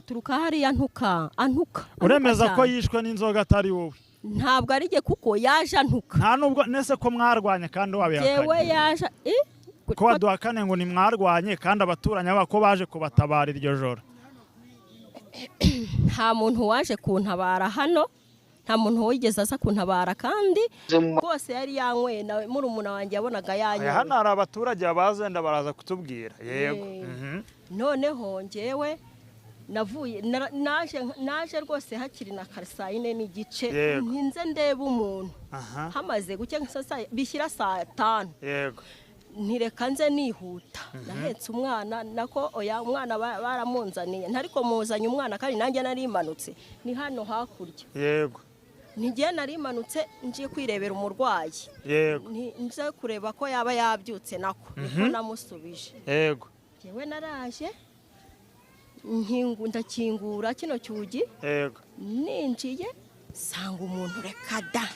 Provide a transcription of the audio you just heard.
Aturuka hariya antuka, antuka. Uremeza ko cyane. yishwe n'inzoga atari wowe? Ntabwo ari jye, kuko yaje antuka. Nta nubwo nese ko mwarwanye kandi Jewe wabihakanye? yaje Ko waduhakane ngo nimwarwanye, kandi abaturanyi babo ko baje kubatabara iryo joro? Nta muntu waje kuntabara hano, nta muntu wigeze aza kuntabara, kandi rwose yari yanyweye, nawe murumuna wanjye yabonaga Aya, yanyoye. Hano hari abaturage baza, wenda baraza kutubwira, yego. Noneho njyewe navuye naje rwose hakiri na kare, saa 4:30. Ntinze ndeba umuntu hamaze gucya nka bishyira saa 5. Ntireka nze nihuta, nahetse umwana, nako oya, umwana baramunzaniye, ntariko muzanye umwana, kandi nanjye narimanutse, ni hano hakurya. Ntigiye, narimanutse ngiye kwirebera umurwayi. Nze kureba ko yaba yabyutse, nako niko namusubije. Njyewe naraje ndakingura kino cyugi. Ninjiye nsanga umuntu, reka da.